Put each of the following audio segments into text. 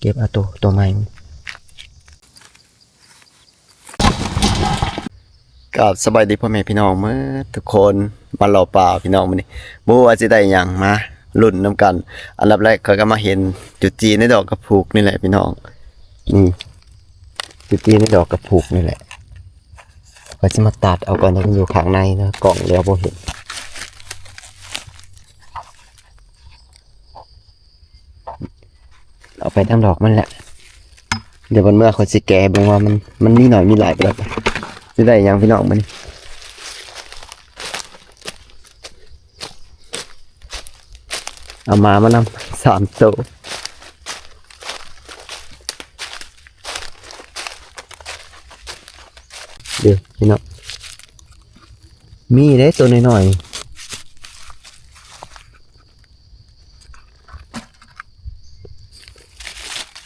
ເກັບເອົາໂຕ ໂຕໃໝ່. ກາບສະບາຍດີພໍ່ແມ່ພີ່ນ້ອງເໝິດທຸກຄົນ ມາເລາະປ່າພີ່ນ້ອງມື້ນີ້ ບໍ່ຮູ້ວ່າຊິໄດ້ຫຍັງ ມາລຸ້ນນຳກັນ. ອັນດັບແລກຂ້ອຍກໍມາເຫັນຈຸດຈີ່ໃນດອກກະພຸກນີ້ແຫຼະພີ່ນ້ອງ ນີ້ ຈຸດຈີ່ໃນດອກກະພຸກນີ້ແຫຼະ. ຂ້ອຍຊິມາຕັດເອົາກ່ອນ ມັນຢູ່ຂ້າງໃນນະ ກ້ອງຫຼຽວບໍ່ເຫັນ. ເອົາໄປທາງດອກມັນແຫຼະ. ດຽວວັນເມື່ອຂ້ອຍຊິແກະໃຫ້ເບິ່ງວ່າມັນ ມັນມີໜ້ອຍມີຫຼາຍປານໃດ ຊິໄດ້ຫຍັງພີ່ນ້ອງມື້ນີ້. ເອົາໝາມານຳສາມໂຕ ເດ້ພີ່ນ້ອງ ມີເດ້ໂຕນ້ອຍໆ.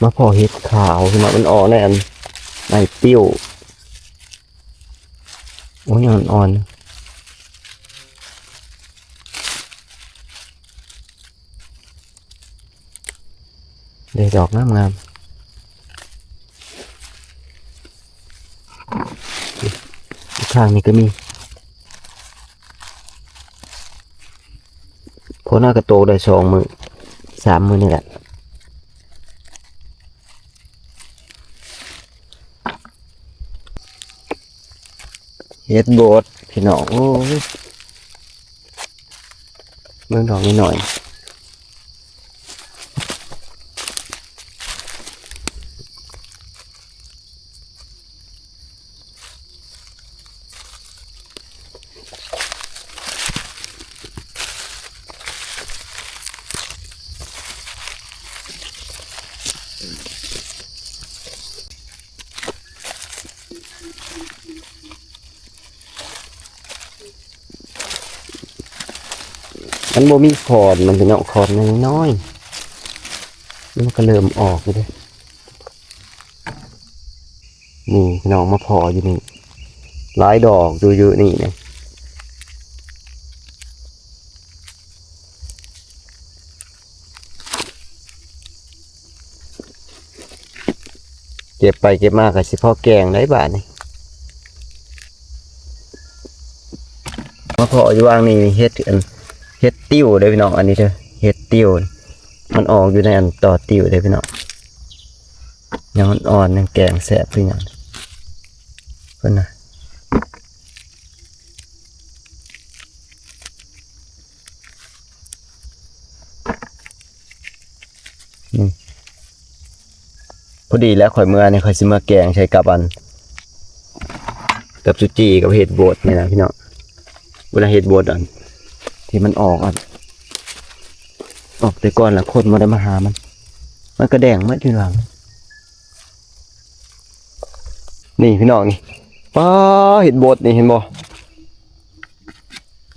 ມາພໍ້ເຫັດຂາວ ມາ ມັນອອກໃນອັນ ໃນຕິ້ວ. ໂອ້ຍ ຍັງອ່ອນໆ ເດ້ດອກງາມໆ. ຂ້າງນີ້ກໍມີ. ພໍໜ້າກະໂຕກໄດ້ສອງມື້ ສາມມື້ນີ້ແຫຼະ. ເຫັດບົດພີ່ນ້ອງ ໂອ້ຍ ເບິ່ງດອກນ້ອຍໆ. ມັນບໍ່ມີຂອນມັນພີ່ນ້ອງ ຂອນນ້ອຍໆ ມັນກໍເລີ່ມອອກຢູ່ເດ້. ນີ້ພີ່ນ້ອງມາພໍ້ຢູ່ນີ້ ຫຼາຍດອກຢູ່ ຢູ່ນີ້ນະ. ເກັບໄປເກັບມາກໍຊິພໍແກງໄດ້ບາດນີ້. ມາພໍ້ຢູ່ຫວ່າງນີ້ ເຫັດອັນ ເຫັດຕິ້ວເດ້ພີ່ນ້ອງ ອັນນີ້ເດີ ເຫັດຕິ້ວ ມັນອອກຢູ່ໃນອັນຕໍຕິ້ວເດ້ພີ່ນ້ອງ. ຍັງອ່ອນໆ ຍັງແກງແຊບຄືຫຍັງ ເພິ່ນນະ. ນີ້ ພໍດີແລ້ວ ຂ້ອຍເມືອນີ້ ຂ້ອຍຊິມາແກງໃສ່ກັບອັນ ກັບຊຸຈີ່ ກັບເຫັດບົດນີ້ນະພີ່ນ້ອງ. ເວລາເຫັດບົດອັນ ທີ່ມັນອອກອັນ ອອກແຕ່ກ່ອນລະຄົນບໍ່ໄດ້ມາຫາມັນ ມັນກະແດງໝົດຢູ່ຫຼັງ. ນີ້ພີ່ນ້ອງນີ້ ປ້າ ເຫັດບົດນີ້ເຫັນບໍ່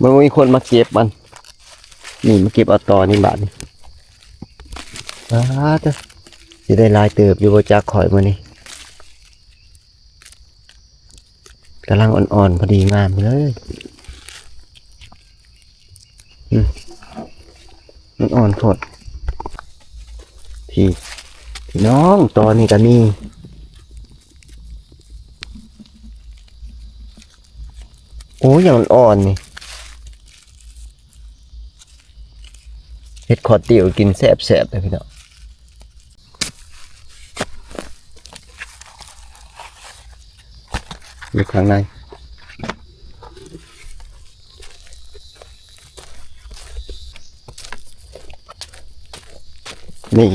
ມັນບໍ່ມີຄົນມາເກັບມັນ. ນີ້ມາເກັບເອົາຕໍ່ນີ້ບາດນີ້ ປ້າ ຊິໄດ້ຫຼາຍເຕີບຢູ່ບໍ່ຈັກຂ້ອຍມື້ນີ້. ກຳລັງອ່ອນໆ ພໍດີງາມເລີຍ. ອືມ ມັນອ່ອນໂພດ ພີ່ ພີ່ນ້ອງ ຕອນນີ້ກໍມີ. ໂອ້ຍ ຍັງອ່ອນໆ ນີ້ ເຫັດຂອດຕິ້ວກິນແຊບໆ ເດີພີ່ນ້ອງ. ຢູ່ຂ້າງໃນ ນີ້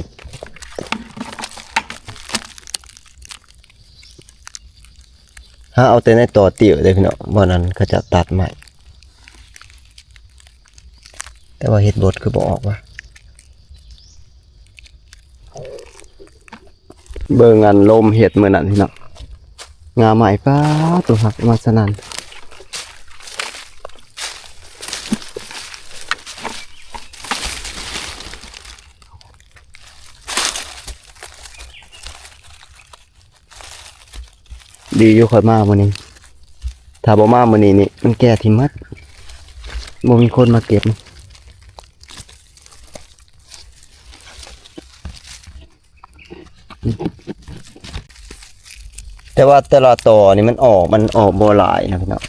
ຫາເອົາແຕ່ໃນຕໍຕິ້ວເດ້ພີ່ນ້ອງ ບ່ອນນັ້ນເຂົາເຈົ້າຕັດໄມ້. ແຕ່ວ່າເຫັດບົດຄືບໍ່ອອກວະ? ເບິ່ງອັນລົມເຮັດມື້ນັ້ນພີ່ນ້ອງ ງ່າໄມ້ ປ້າ ໂຕຫັກມາສະນັ້ນ. ດີຢູ່ຂ້ອຍມາມື້ນີ້ ຖ້າບໍ່ມາມື້ນີ້ນີ້ ມັນແກ່ຖິ້ມໝົດ ບໍ່ມີຄົນມາເກັບ. ແຕ່ວ່າແຕ່ລະຕໍນີ້ມັນອອກ ມັນອອກບໍ່ຫຼາຍນະພີ່ນ້ອງ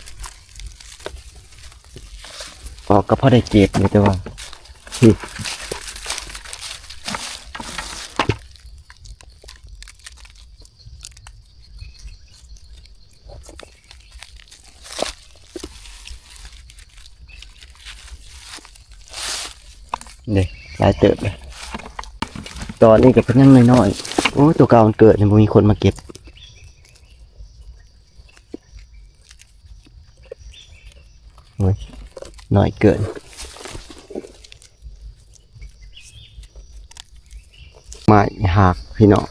ອອກກໍພໍໄດ້ເກັບຢູ່ ແຕ່ວ່າ ເດ້ ຫຼາຍເຕີບເດ້. ຕອນນີ້ກໍເປັນຫຍັງນ້ອຍໆ ໂອ້ຍ ຕົວເກົ່າມັນເກີດ ຍັງບໍ່ມີຄົນມາເກັບ. ໂອ້ຍ ນ້ອຍເກີນ. ໄມ້ຫັກພີ່ນ້ອງ.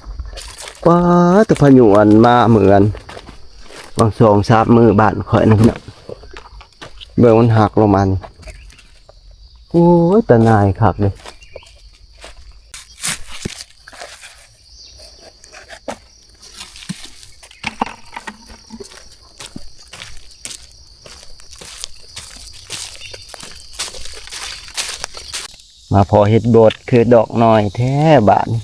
ປາດ ແຕ່ພາຍຸອັນມາເມື່ອອັນ ຫວ່າງສອງສາມມື້ບ້ານຂ້ອຍນະພີ່ນ້ອງ ເບິ່ງມັນຫັກລົງມານີ້. ໂອ້ຍ ຕາໜ່າຍຄັກເດ້. ມາພໍເຫັດບົດ ຄືດອກນ້ອຍແທ້ບາດນີ້.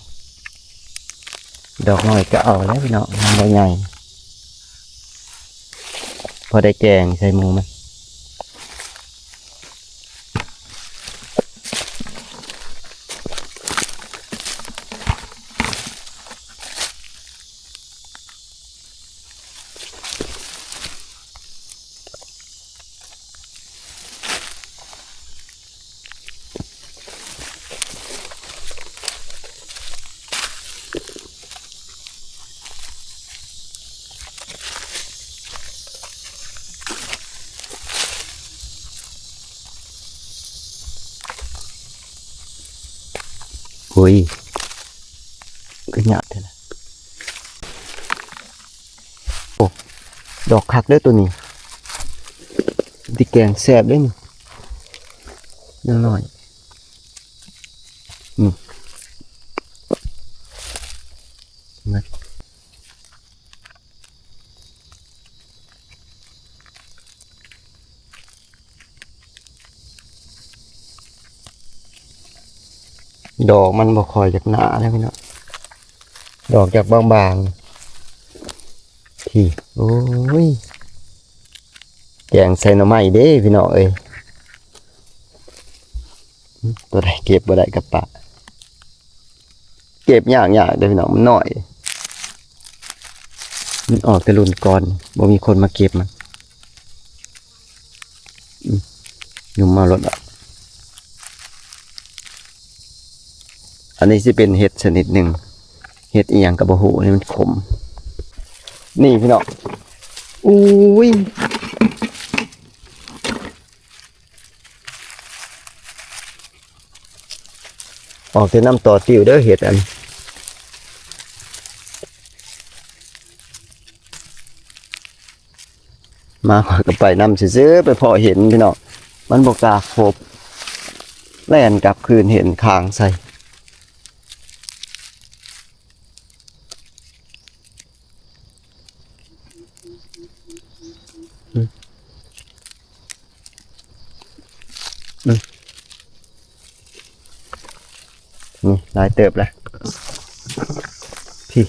ດອກນ້ອຍກໍເອົາແລ້ວພີ່ນ້ອງ ມັນບໍ່ໃຫຍ່ ພໍໄດ້ແກງໃສ່ໝູມັນ. ໂອ້ຍ ຄືຍາກແທ້ລະ. ໂອ້ ດອກຄັກເດີໂຕນີ້ ຊິແກງແຊບເດ້ນີ້ ນ້ອຍໆ ນີ້ ມາ. ດອກມັນບໍ່ຄ່ອຍຢາກໜາແລ້ວພີ່ນ້ອງ ດອກຢາກບາງໆ ທີ່ ໂອ້ຍ ແກງໃສ່ໜໍ່ໄມ້ເດ້ພີ່ນ້ອງເອີຍ. ຕົວໃດເກັບບໍ່ໄດ້ກໍປະ ເກັບຍາກໆເດ້ພີ່ນ້ອງ ມັນນ້ອຍ ມັນອອກແຕ່ລຸ້ນກ່ອນ ບໍ່ມີຄົນມາເກັບມັນ. ອືມ ຫຍຸ້ມເອົາໂລດເນາະ. ອັນນີ້ຊິເປັນເຫັດຊະນິດໜຶ່ງ ເຫັດອີ່ຫຍັງກໍບໍ່ຮູ້ ນີ້ມັນຂົມ ນີ້ພີ່ນ້ອງ. ໂອ້ຍ ອອກແຕ່ນຳຕໍ່ຕິ້ວເດີ ເຫັດອັນ ມາຂ້ອຍກໍໄປນຳຊື່ໆ ໄປພໍ້ເຫັນພີ່ນ້ອງ ມັນບໍ່ກ້າຄົບ ແລ່ນກັບຄືນເຫັນຄາງໃສ່. ອືມ ອືມ ນີ້ຫຼາຍເຕີບແລ້ວ ພີ້.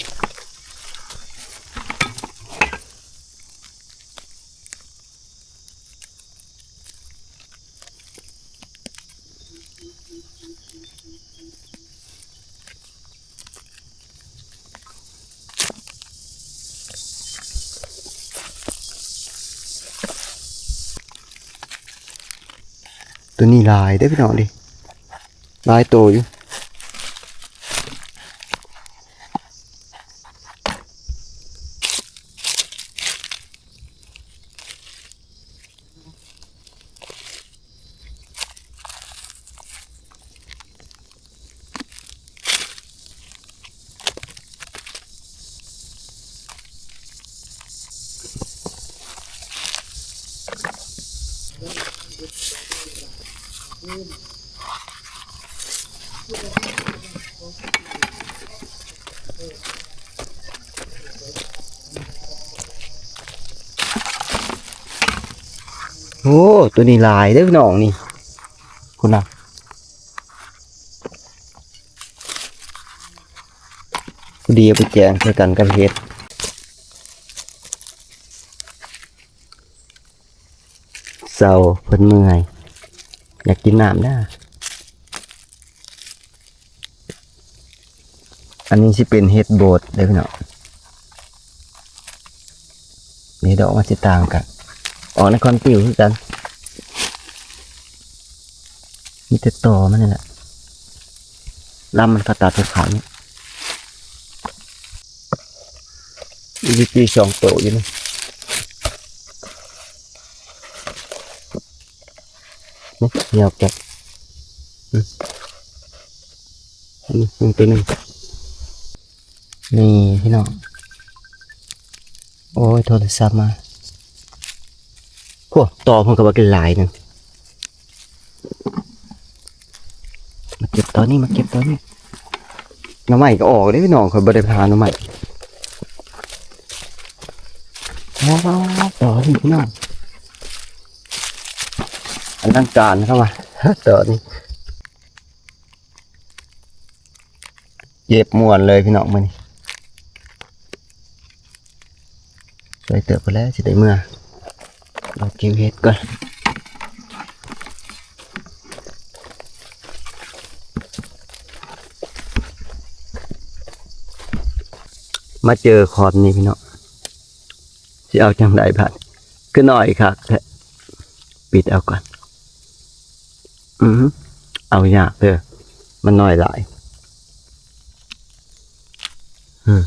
ຕົວນີ້ຫຼາຍເດ້ພີ່ນ້ອງເດ້ ຫຼາຍໂຕຢູ່. ໂອ້ ຕົວນີ້ຫຼາຍເດ້ພີ່ນ້ອງນີ້ ພຸ້ນນະ. ພໍດີເອົາໄປແກງໃສ່ກັນກັບເຫັດ. ເຊົາ ເພິ່ນເມື່ອຍ ຢາກກິນນ້ຳເດີ້. ອັນນີ້ຊິເປັນເຫັດໂບດເດີ້ພີ່ນ້ອງ. ນີ້ດອກມັນຊິຕ່າງກັນ ອອກໃນຄອນຕິວຄືກັນ. ມີແຕ່ຕໍມັນນີ້ແຫຼະ ລຳມັນຂາດຕາດຂາດນີ້. ອີກ ມີສອງໂຕຢູ່ນີ້ ນີ້ ຫຍອກຈັກ ອືມ ນີ້ ນີ້ໂຕໜຶ່ງ. ນີ້ພີ່ນ້ອງ ໂອ້ຍ ໂທລະສັບມາ ໂອ້ ຕໍ່ເພິ່ນກໍບັກຫຼາຍໜຶ່ງ. ມາເກັບຕອນນີ້ ມາເກັບຕອນນີ້. ໜໍ່ໄມ້ກໍອອກເດ້ພີ່ນ້ອງ ຂ້ອຍບໍ່ໄດ້ຜ່າໜໍ່ໄມ້. ວ້າວ ຕອນນີ້ພີ່ນ້ອງ ອະລັງການເຂົ້າມາ ຕອນນີ້. ເກັບມ່ວນເລີຍພີ່ນ້ອງມື້ນີ້ ໄດ້ເຕີບພຸ້ນແຫຼະ ຊິໄດ້ເມືອ ລອງເກັບເຫັດກ່ອນ. ມາເຈີຄອນນີ້ພີ່ນ້ອງ ຊິເອົາຈັ່ງໃດບາດ ຄືໜ້ອຍຄັກແທ້. ປິດເອົາກ່ອນ. ອືມ ເອົາຍາກເດີ້ ມັນໜ້ອຍຫຼາຍ. ອືມ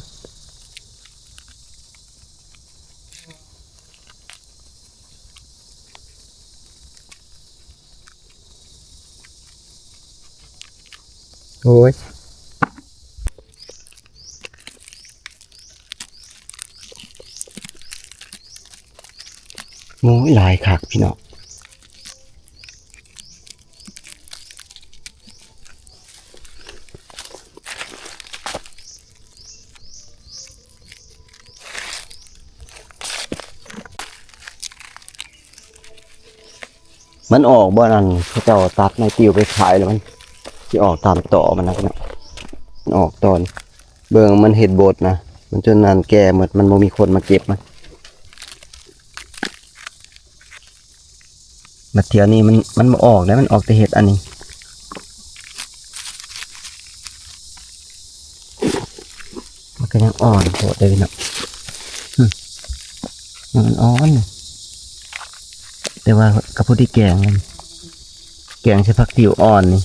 ໂອ້ຍ ໂອ້ຍ ຫຼາຍຄັກພີ່ນ້ອງ. ມັນອອກບ່ອນອັນເຂົາເຈົ້າຕັດໄມ້ຕິວໄປຂາຍ ແລ້ວມັນຊິອອກຕາມຕໍມັນນະພີ່ນ້ອງ. ມັນອອກຕອນ ເບິ່ງມັນເຮັດບົດນະ ມັນຈົນນັ້ນແກ່ໝົດ ມັນບໍ່ມີຄົນມາເກັບມັນ. ບັດທ່ຽວນີ້ມັນ ມັນບໍ່ອອກແລ້ວ ມັນອອກແຕ່ເຫັດອັນນີ້. ມັນກໍຍັງອ່ອນໂພດເດ້ພີ່ນ້ອງ. ອືມ ຍັງອ່ອນໆ ແຕ່ວ່າກໍພໍດີແກງ ແກງໃສ່ຜັກຕິວອ່ອນນີ້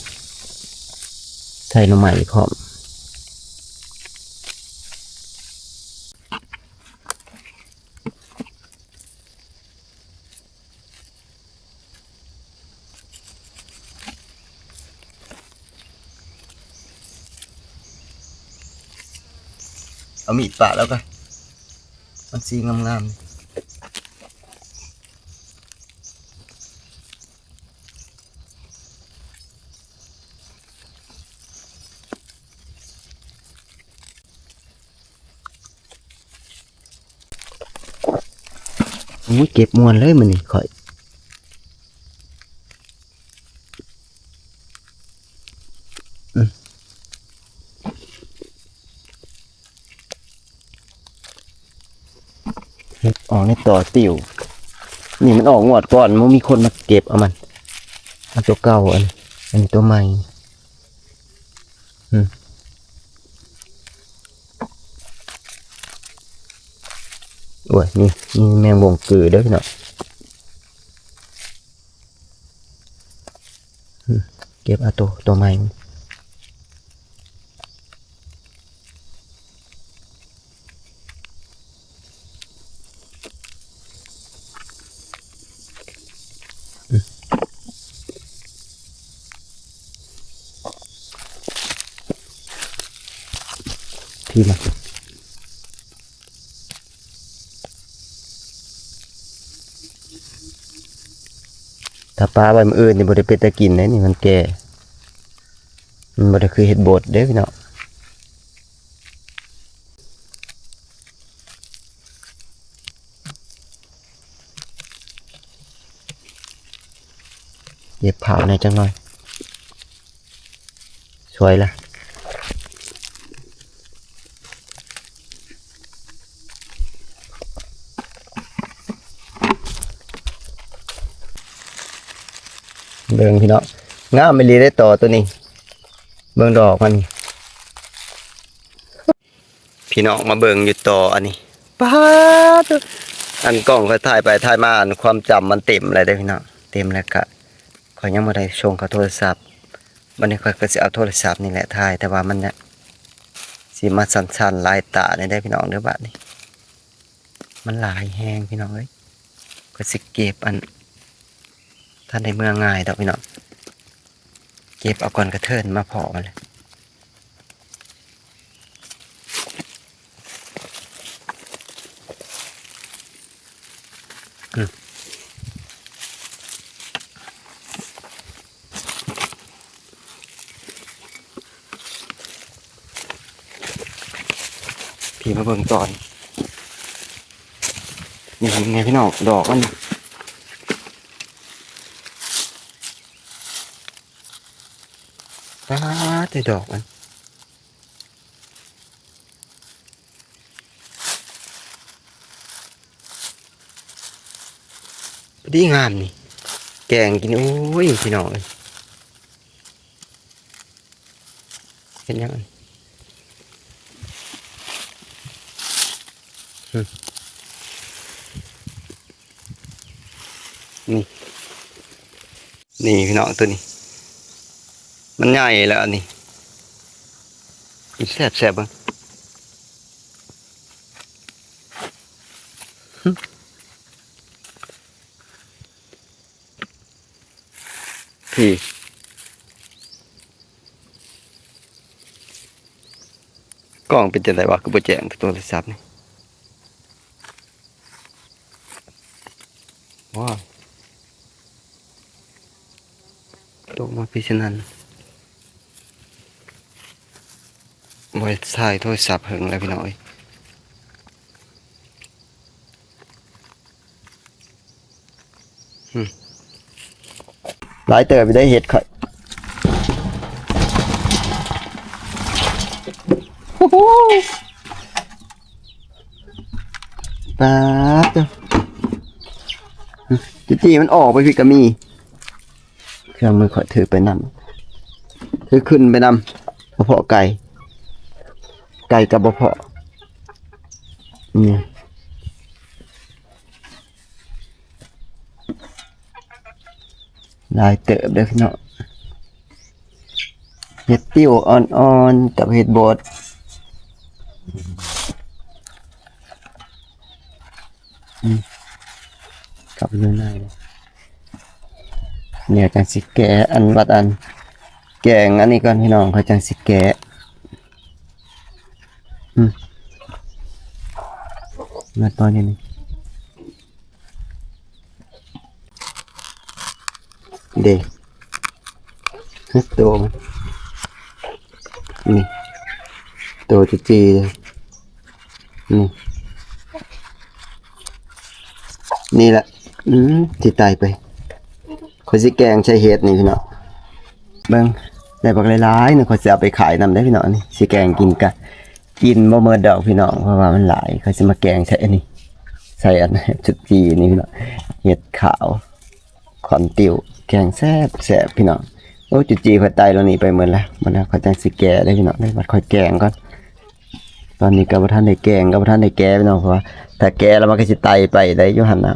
ໃສ່ໜໍ່ໄມ້ພ້ອມ. ເອົາມີດປາດເອົາກະ ມັນສີງາມໆ. ໂອ້ຍ ເກັບມ່ວນເລີຍມື້ນີ້ຂ້ອຍ. ອືມ ເຫັດອອກໃນຕໍຕິວ ນີ້ມັນອອກງວດກ່ອນ ບໍ່ມີຄົນມາເກັບເອົາມັນ. ເອົາຕົວເກົ່າ ອັນ ອັນນີ້ຕົວໃໝ່. ອືມ ໂອ້ຍ ນີ້ ນີ້ແມງບົງກືເດີ້ພີ່ນ້ອງ. ອືມ ເກັບເອົາໂຕ ໂຕໃໝ່. ທີ່ມາ ຖ້າປະໄວ້ມື້ອື່ນນີ້ບໍ່ໄດ້ເປັນຕາກິນເດ້ນີ້ ມັນແກ່ ມັນບໍ່ໄດ້ຄືເຫັດບົດເດ້ພີ່ນ້ອງ. ເກັບຜາວແດ່ຈັກໜ່ອຍ ສວຍລະ. เบิ่งพี่น้อง งามอีหลีเด้ต่อตัวนี้ เบิ่งดอกมัน พี่น้องมาเบิ่งอยู่ต่ออันนี้ ป๊าด อันกล้องข้อยถ่ายไปถ่ายมา อันความจำมันเต็มแล้วเด้พี่น้อง เต็มแล้วกะ ข้อยยังบ่ได้ส่งเข้าโทรศัพท์ บัดนี้ข้อยก็สิเอาโทรศัพท์นี่แหละถ่าย แต่ว่ามันเนี่ย สิมาสั่นๆหลายตาแหน่เด้อพี่น้องเด้อ บัดนี้ มันหลายแฮงพี่น้องเอ้ย ข้อยสิเก็บอัน ทันได้เมือง่ายดอกพี่น้อง เก็บเอาก่อนกระเทินมาพ้อมันเลย อืม พี่มาเบิ่งตอน นี่ไงพี่น้อง ดอกมัน ป๊าด แต่ดอกมัน พอดีงามนี่ แกงกิน โอ้ย พี่น้องเอ้ย เห็นยัง อืม นี่ นี่พี่น้อง ตัวนี้ มันใหญ่แล้วอันนี้ แซ่บๆเบิ่ง พี่ กล้องเป็นจั่งใดวะ คือบ่แจ้งโทรศัพท์นี่ ว้าว ตกมาพิดฉะนั้น บ่ได้ถ่ายโทรศัพท์เหิงแล้วพี่น้องเอ้ย อืม หลายเติบอยู่ได้เห็ดข่อย โอ้โห ป๊าดเด้อ อืม จุจีมันออกไปพี้ก็มี เครื่องมือข้อยถือไปนำ ถือขึ้นไปนำ บ่พ้อไก่ ไก่ก็บ่พ้อ นี่ หลายเติบเด้อพี่น้อง เห็ดติ้วอ่อนๆ กับเห็ดบด อืม กับอยู่ใน เดี๋ยวจั่งสิแกะอันวัดอัน แกงอันนี้ก่อนพี่น้อง ข้อยจั่งสิแกะ อืม มาตอนนี้นี่ เด้ โตมัน นี่ โตจุจี นี่ นี่ละ อืม สิตายไป ข้อยสิแกงใส่เห็ดนี่พี่น้อง เบิ่ง ได้บักหลายๆ นี่ข้อยสิเอาไปขายนำเด้อพี่น้อง นี่สิแกงกินกะ กินบ่หมดดอกพี่น้อง เพราะว่ามันหลาย ข้อยสิมาแกงใส่อันนี้ ใส่อันจุจีนี่พี่น้อง เห็ดขาว ขอนติ้ว แกงแซ่บๆ พี่น้อง โอ้ จุจีข้อยไต่แล้วนี่ไปหมดแล้ว มันแล้วข้อยจั่งสิแกะเด้อพี่น้อง เด้อ บัดข้อยแกงก่อน ตอนนี้ก็บ่ทันได้แกง ก็บ่ทันได้แกะพี่น้อง เพราะว่าถ้าแกะแล้วมันก็สิไต่ไปได้อยู่หั่นน่ะ